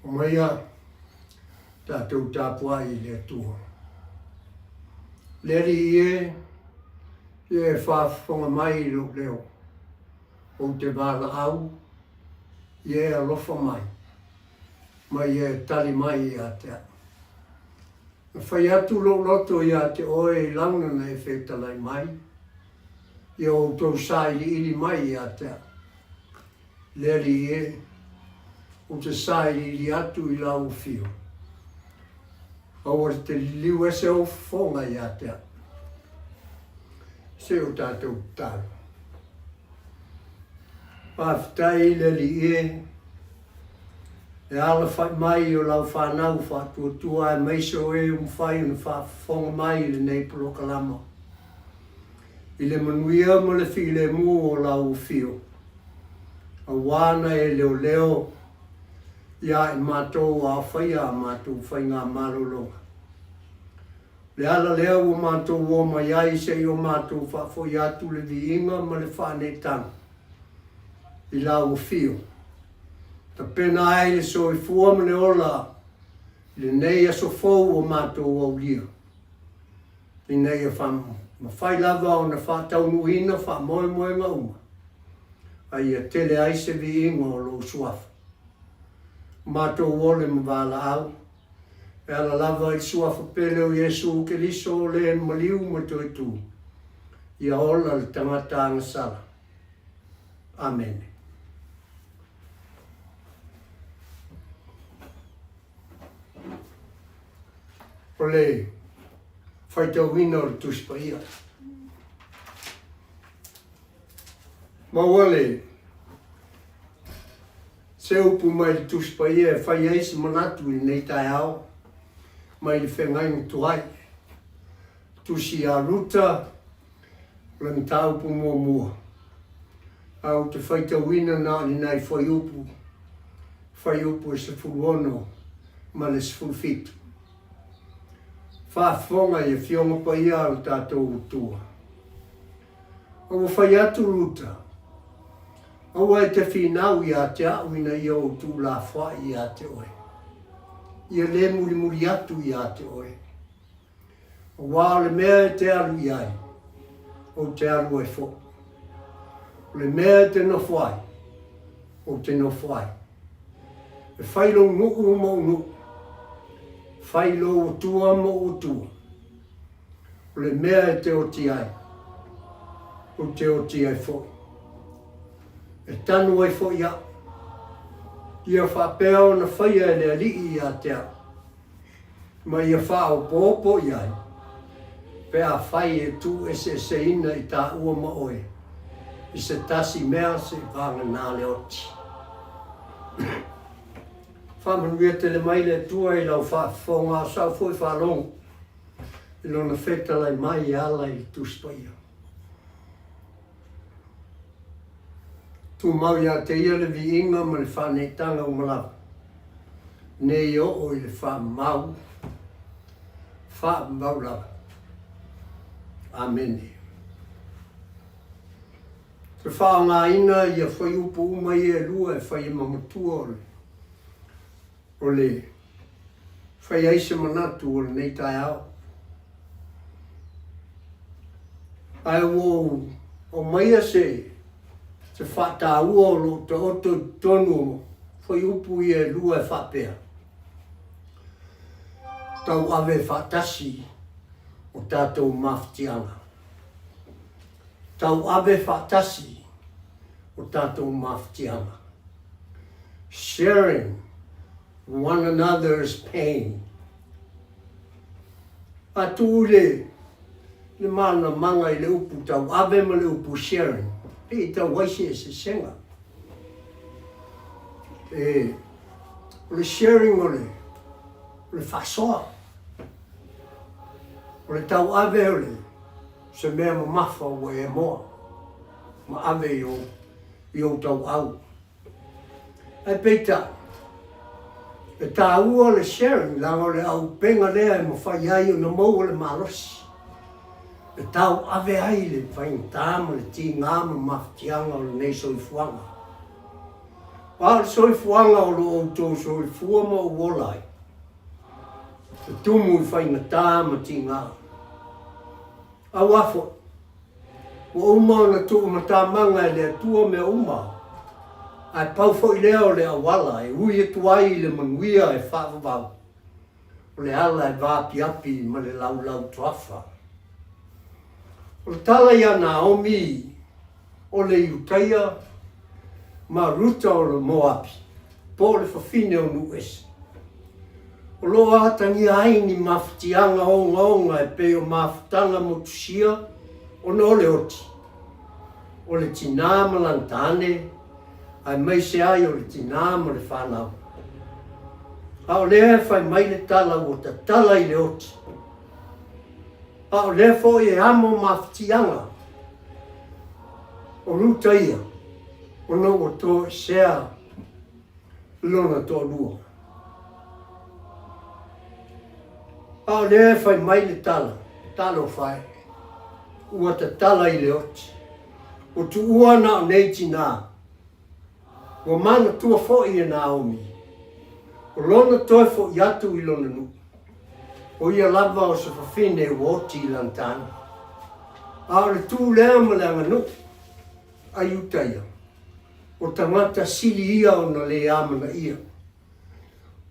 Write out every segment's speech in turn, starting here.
Omaia tatou tapuai i le Atua. Le Alii e, ia e faafofoga mai i lou leo, ou te valaau, ia e alofa mai, ma ia e tali mai ia te au. Na fai atu lou loto ia te oe i launa na e fetalai mai, ia outou sailiili mai ia te au. Le Alii e, ou te sailiili atu i lau afio, aua te liliu ese ou fofoga ia te au. Se o tatou tatalo. Faafetai le Alii e, e alafai mai i o lau fanau faatuatua aemaise o e ua mafai ona faafofoga mai i lenei polokalama. I le manuia ma le filemu o lau afio, aua na e leoleo iā i matou a faia a matou faiga malologa. O le ala lea ua matou o mai ai se i o matou faafoi atu le viiga ma le faaneetaga i lau afio. Tapena ai le soifua ma le ola i lenei aso fou ua matou aulia, ina ia mafai lava ona faataunuuina faamoemoega uma, a ia tele ai se viiga o lou suafa. O matou ole ma valaau, e ala lava i le suafa pele o Iesu Keriso o le maliu ma toe tu, ia ola le tagata agasala. Amene. O le faitauina o le Tusi Paia. Maua le se upu mai le Tusi Paia e fai ai se manatu i lenei taeao mai le feagaiga tuai. Tusi ia Ruta, o le mataupu muamua. A ou te faitauina na o ni nai fuaiupu, fuaiupu e 16 ma le 17. Faafofoga i Afioga Paia a lo tatou Atua. A ua fai atu Ruta, Aua e te finau ia te au ina ia ou tuulafoai ia te oe. Ia le mulimuli atu ia te oe. Aua o le mea e te alu i ai, ou te alu ai foi. O le mea e te nofo ai, ou te nofo ai. E fai lou nuu ma ou nuu, fai lou atua ma ou atua. O le mea e te oti ai, ou te oti ai foi. E tanu ai foi au. Ia faapea ona faia e le Alii ia te au. Ma ia faaopoopo i ai, pe afai e tuueseeseina i tāua ma oe i se tasi mea seivagana le oti. Faamanuia tele mai le Atua i lau faafofoga a o sau foi faalogo i Lona fetalai mai e ala i le Tusi Paia. Tumau ia te ia le viiga ma le faaneetaga uma lava, nei oo i le faamau, faamau lava. Amene. Te faaaogaina ia fuaiupu uma ia e lua e fai ai ma matua o le, o le fai ai se manatu o lenei taeao. Ae ua ou aumaia se, se faataua o lo o taoto i totonu o fuaiupu ia e lua e faapea, Tauave faatasi o tatou mafatiaga. Tauave faatasi o tatou mafatiaga. Sharing one another's pain. A tuu i le le malamalamaga i le upu tauave ma le upu sharing, pei e tau ai se eseesega. E, o le sharing o le, o le faasoa. O le tauave o le, se mea mamafa ua e moa ma ave i ou, i ou tauau. Ae peitai, e taua le sharing leaga o le aupega lea e mafai ai ona maua le malosi e tauave ai le faigata ma le tiga ma mafatiaga o lenei soifuaga. A o le soifuaga o lo outou soifua ma ou ola ai, e tumu i faigata ma tiga. Auā foi, ua uma ona tuumatamaga e le Atua mea uma, ae pau foi lea o le auala e ui atu ai i le manuia e faavavau, o le ala e vaapiapi ma le laulau toafa. O le tala ia Naomi o le Iutaia ma Ruta o le Moapi, po o le fafine o Nuuese. O lo o atagia ai ni mafatiaga ogaoga e pei o mafutaga motusia ona o le oti, o le tinā ma lana tāne, aemaise ai o le tinā ma le fanau. A o lea e fai mai le tala ua tatala i le oti, A o lea foi e amo mafatiaga o Ruta ia ona ua toesea lona toalua. A o lea e fai mai le tala, Talofa e, ua tatala i le oti, ua tuua na o nei tinā. Ua manatua foi e Naomi, o lona toe foʻi atu i lona nuu, o ia lava o se fafine ua oti i lana tāne. A o le tu lea ma le aganuu a Iuta ia, o tagata sili ia ona lē amanaia,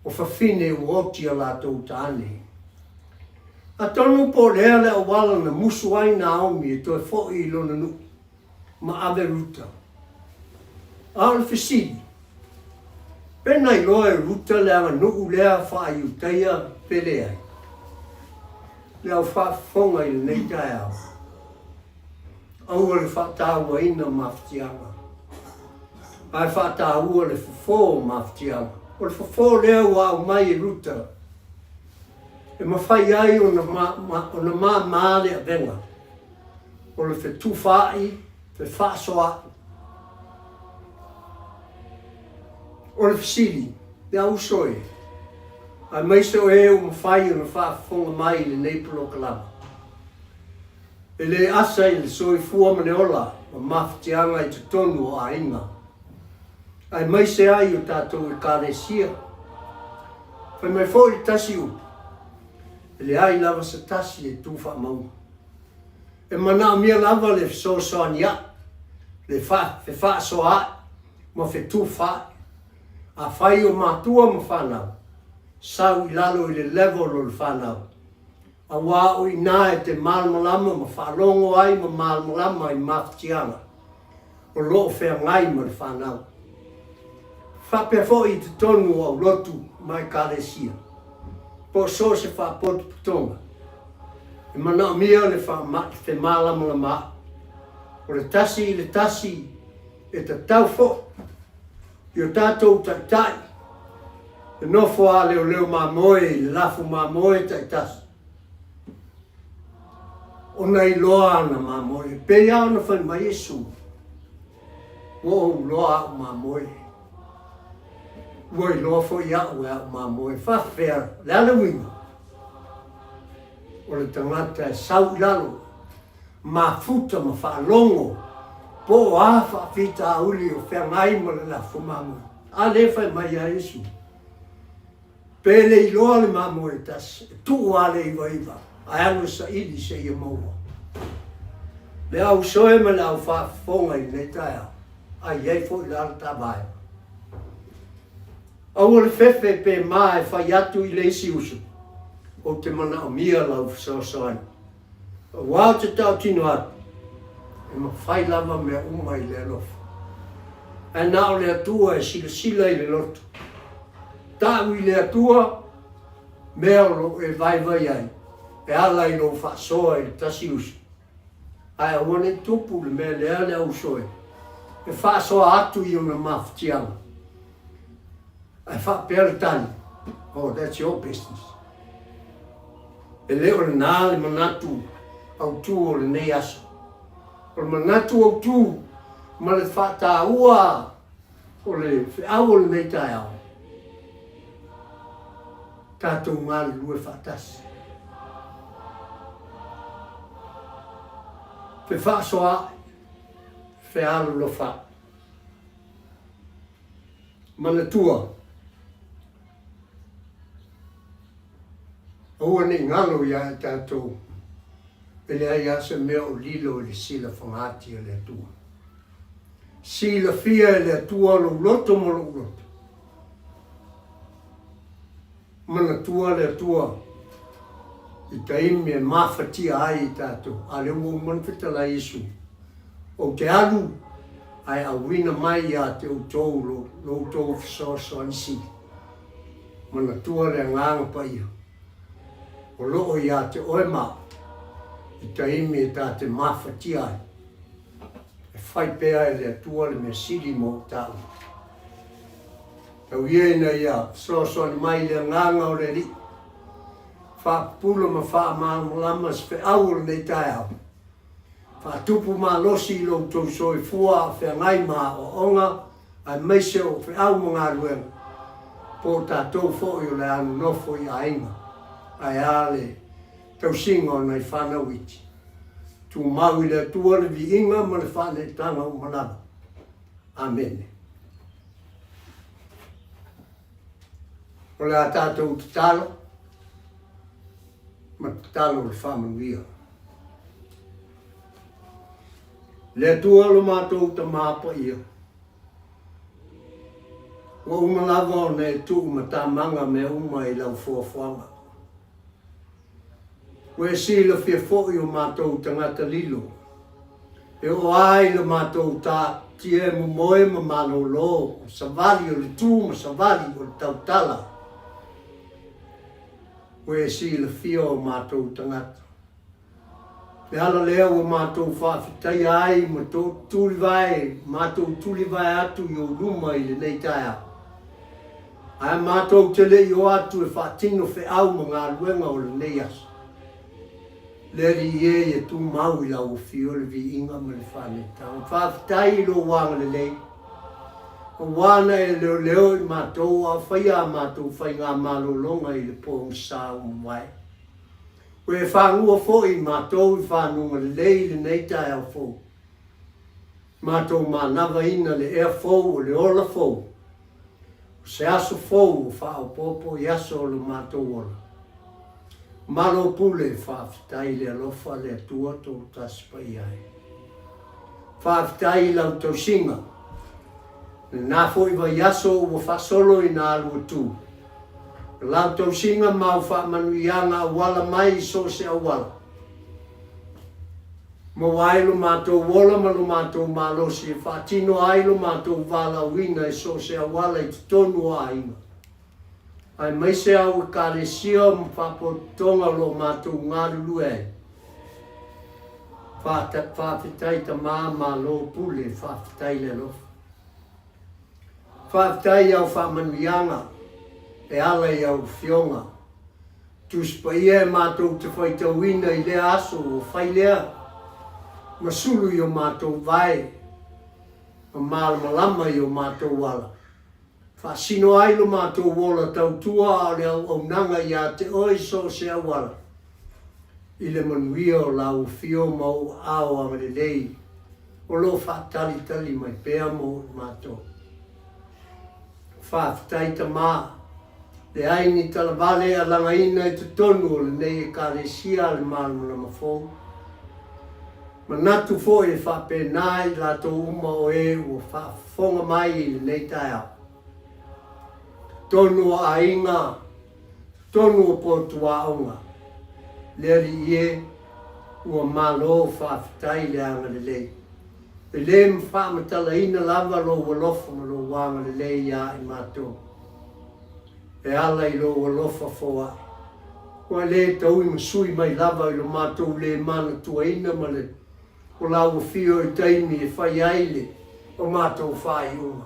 o fafine ua oti a latou tāne. Atonu po o lea le auala na musu ai Naomi e toe foʻi i lona nuu, ma ave Ruta. A o le fesili, pe na iloa e Ruta le aganuu lea faa-Iutaia pe leai? Le au faafofoga i lenei taeao, aua le faatauaina mafatiaga, ae faataua le fofo o mafatiaga. O le fofo lea ua aumai e Ruta e mafai ai ona māmā le avega. O le fetufaai, fefaasoaai. O le fesili, Ia uso e, aemaise o e ua mafai ona faafofoga mai i lenei polokalama, e le asa i le soifua ma le ola ma mafatiaga i totonu o aiga, aemaise ai o tatou Ekalesia. Fai mai foi le tasi upu, e leai lava se tasi e tu faamauga. E manaomia lava le fesoasoaniaʻi, le fefaasoaaʻi ma fetufaai. Afai o matua ma fanau, sau i lalo i le level o le fanau, auā o i ina e te malamalama ma faalogo ai ma malamalama i mafatiaga o lo o feagai ma le fanau. Faapea foi i totonu o aulotu ma Ekalesia, po o so o se faapotopotoga, e manaomia le femalamalamaai, o le tasi i le tasi e tatau foi i o tatou taitai e nofo a leoleo mamoe i le lafu mamoe taitasi, ona iloa ana mamoe. E pei lava ona fai mai Iesu, Ua ou iloa aʻu mamoe, ua iloa foi aʻu e aʻu mamoe. Faafefea, o le a le uiga? O le tagata e sau i lalo, mafuta ma faalogo po o a faafitauli o feagai ma le lafo mamoe. A lea e fai mai ia Iesu, Pe le iloa le mamoe e tasi, e tuu lava le ivaiva, ae alu e saili seia maua. Le au soe ma le au faafofoga i lenei taeao, a i ai foi la le ta vaega. Aua le fefe pe ma e fai atu i le isi uso, ou te manaomia lau fesoasoani. Aua ou te tautino atu, e mafai lava mea uma i le alofa. Ae na o le Atua e silasila i le loto. Tau i le Atua mea o lo o e vaivai ai, e ala i lou faasoa i le tasi uso. Ae aua ne i tupu le mea lea le auso e, e faasoa atu i ona mafatiaga. Ae faapea le tali, Oh, that's your business. E le o lena le manatu autū o lenei aso. O le manatu autū ma le faataua o le feau o lenei taeao, tatou galulue faatasi. Fefaasoaa'i, fealolofa'i. Manatua, aua ne i galo iā i tatou, e leai lava se mea o lilo i le silafagati a le Atua. Silafia e le Atua lou loto ma lou loto. Manatua le Atua i taimi e mafatia ai i tatou, a lea ua uma ona fetalai Iesu, Ou te alu ae auina mai ia te outou lo outou fesoasoani sili. Manatua le Agaga Paia o loo ia te oe ma au i taimi e ta te mafatia ai. E fai pea e le Atua le mea sili mo taua. Tau ia ina ia fesoasoani mai le Agaga o le Alii, faapupula ma faamalamalama se feau o lenei taeao. Faatupu malosi i lo outou soifua a o feagai ma aoaoga aemaise o feau ma galuega, po o tatou foi o le a nonofo i aiga, ae a le tausiga o nai fanau iti. Tumau i le Atua le viiga ma le faaneetaga uma lava. Amene. O le a tatou tatalo ma tatalo le faamanuia. Le Atua lo matou Tama Paia, ua uma lava ona e tuu matamaga mea uma i lau foafoaga. Ua e silafia foi o matou tagata lilo, e oo lava i lo matou taatia e momoe ma malolo, o savali o le tu ma savali o le tautala. Ua e silafia o matou tagata. Le ala lea ua matou faafetaia ai ma tulivae, matou tulivae atu i ou luma i lenei taeao. Ae matou te le i o atu e faatino feau ma galuega o lenei aso. Le Alii e, ia tumau i lau afio le viiga ma le faaneetaga. Faafetai i lou agalelei, aua na e leoleo i matou a o faia a matou faigamalologa i le pogisa ua mavae. Ua e fagua foi matou i fanuga lelei i lenei taeao fou. Matou manavaina le ea fou o le ola fou, o se aso fou ua faaopoopo i aso o lo matou ola. Malo pule faafetai i le alofa le Atua Toatasi Paia e. Faafetai i lau tausiga. Lena foi vaiaso ua faasolo ina alu atu. O lau tausiga ma au faamanuiaga auala mai i so o se auala. Maua ai lo matou ola ma lo matou malosi e faatino ai lo matou valaauina i so o se auala i totonu o aiga, aemaise au Ekalesia ma faapotopotoga o lo o matou galulue ai. Faafetai Tama, malo pule, faafetai le alofa. Faafetai i au faamanuiaga e ala i au Afioga. Tusi Paia e matou te faitauina i lea aso ua fai lea ma sulu i o matou vae ma malamalama i o matou ala. Faasino ai lo matou ola tautua a o le auaunaga ia te oe i so o se auala, i le manuia o lau afio ma ou aao agalelei o lo o faatalitali mai pea mo i matou. Faafetai Tama, leai ni talavale e alagaina i totonu o lenei Ekalesia a le Malamalama Fou. Manatu foi e faapena i latou uma o e ua faafofoga mai i lenei taeao. Totonu o aiga, totonu o potuaoga, le Alii e, ua malo faafetai le agalelei. E le faamatalaina lava lou alofa ma lou agalelei iā i matou. E ala i lou alofa foai. Ua le taui ma sui mai lava i lo matou le manatuaina ma le o lau afio i taimi e fai ai le o matou faaiuga.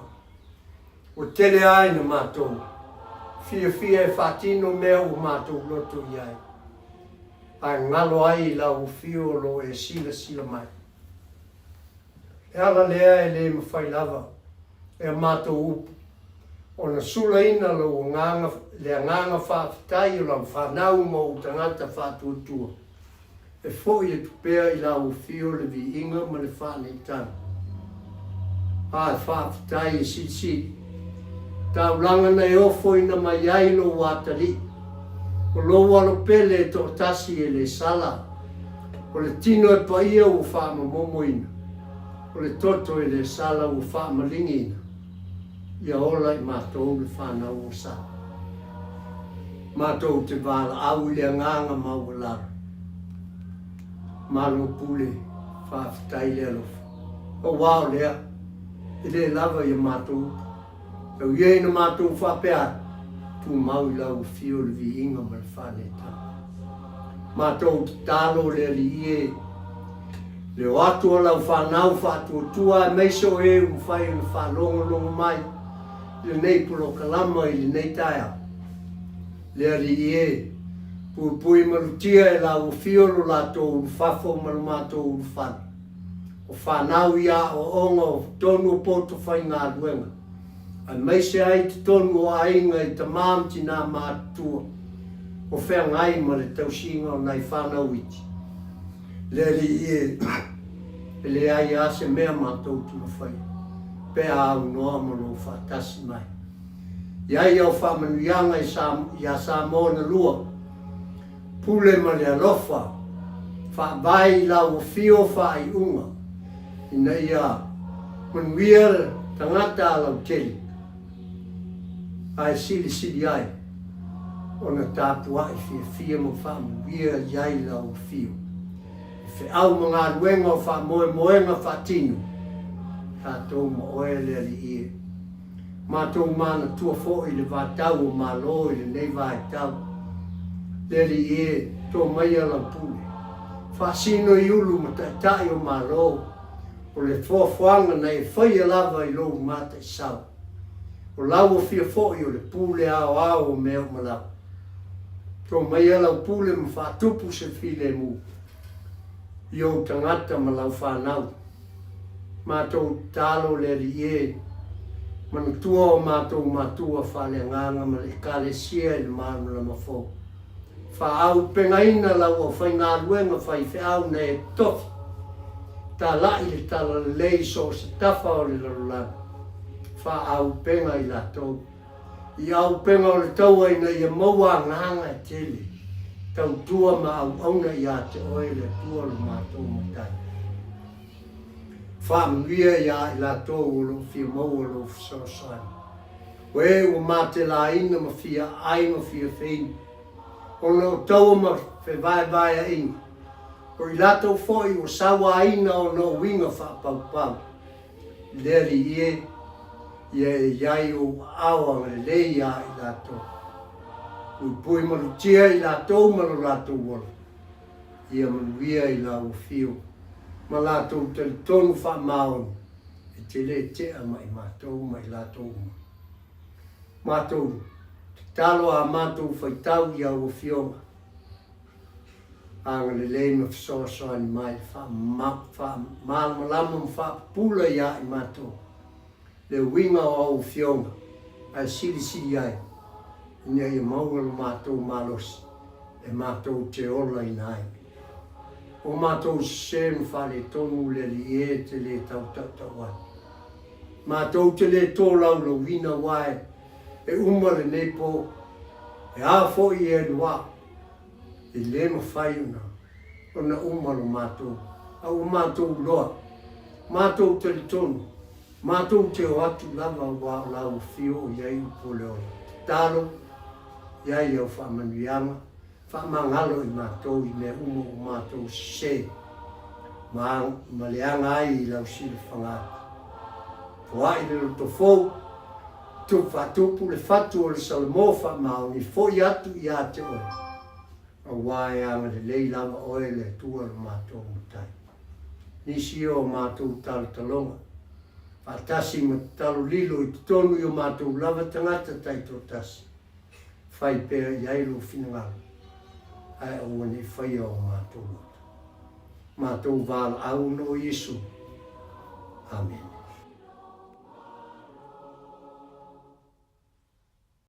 Ua tele ai na matou fiafia e faatino mea ua matou loto i ai, ae galo ai i lau afio o lo e silasila mai. E ala lea e le mafai lava e a matou upu ona sulaina lou agaga, le agaga faafetai o lau fanau ma ou tagata faatuatua, e foi atu pea i lau afio le viiga ma le faaneetaga. A, e faafetai e silisili. Taulaga na e ofoina mai ai lou atalii, o lou alo pele e toatasi e le sala, o le tino e paia ua faamamomoina, o le toto e le sala ua faamaligiina, ia ola i matou le fanau o Sa. Matou te valaau i le agaga maualalo. Malo pule, faafetai le alofa. Aua o lea, e le lava ia matou upu. Tau ia ina matou faapea atu, tumau i lau afio le viiga ma le faanetaga. Matou tatalo le Alii e, le o atu o lau fanau faatuatua aemaise o e ua mafai ona faalogologo mai i lenei polokalama i lenei taeao. Le Alii e, puipui malutia e lau afio lo latou ulufafo ma lo matou ulufale. O fanau i aoaoga o totonu o poto faigaluega, aemaise ai totonu o aiga i tama ma tinā matutua o feagai ma le tausiga o nai fanau iti. Le Alii e, e leai a se mea matou te mafaia, pe a aunoa ma lou faatasi mai. I ai au faamanuiaga i a Samoa na lua, Pule ma le alofa, faavae i lau afio faaiuga, ina ia manuia le tagata lautele, ae silisili ai ona tapuai fiafia ma faamanuia i ai lau afio. I feau ma galuega o faamoemoega faatino, tatou ma oe le Alii e. Matou manatua foi le vatau o Malo i lenei vaitau. Le Alii e, to maia lau pule. Faasino i ulu ma taitai o Malo, o le foafoaga na e faia lava i lou mataisau. O lau afia foi o le pule aoao o mea uma lava. To maia lau pule ma faatupu se filemu i ou tagata ma lau fanau. Matou tatalo le Alii e, manatua o matou matua faaleagaga ma le Ekalesia i le malamalama fou. Faaaupegaina lau aufaigaluega faifeau na e tofi, talai le talalelei i so o se tafa o le lalolagi. Faaauupega i latou. I auupega o le taua ina ia maua agaga e tele, tautua ma auauna ia te Oe le Atua lo matou Matai. Faamanuia ia i latou o lo o fia maua lou fesoasoani. O e ua matelaina ma fia ai ma fia feinu, ona o taua ma fevaevaeaiga, o i latou foi ua sauaina ona o uiga faapaupau. Le Alii e, ia e i ai ou aao agalelei ia i latou. Puipui malutia i latou ma lo latou ola. Ia manuia i lau afio ma latou talitonu faamaoni e te le tea ma i matou ma i latou uma. Matou tatalo a matou faitau i au afioga, agalelei ma fesoasoani mai, faamalamalama ma faapupula ia i matou le uiga o au afioga ae silisili ai ina ia maua lo matou malosi e matou te olaina ai. O matou sese ma faaletonu le Alii e te le tau tautau ai. Matou te le tolaulauina aua e uma lenei po, e a foi e aluā, e le mafai ona ona uma lo matou, a ua matou iloa, matou talitonu, Matou te o atu lava aua o lau afio o i ai upu o le ola. Tatalo i ai au faamanuiaga, faamagalo i matou i mea uma ua matou sese ma ma leaga ai i lau silafaga atu. Foai le loto fou, tupu faatupu le fatu o le Salamo faamaoni foi atu ia te oe, aua e agalelei lava oe le Atua lo matou Matai. Nisi o matou talotaloga, faatasi ma tatalo lilo i totonu i o matou lava tagata taitoatasi, fai pea i ai lou finagalo, ae aua ne i faia o matou loto. Matou valaau ona o Iesu. Amene.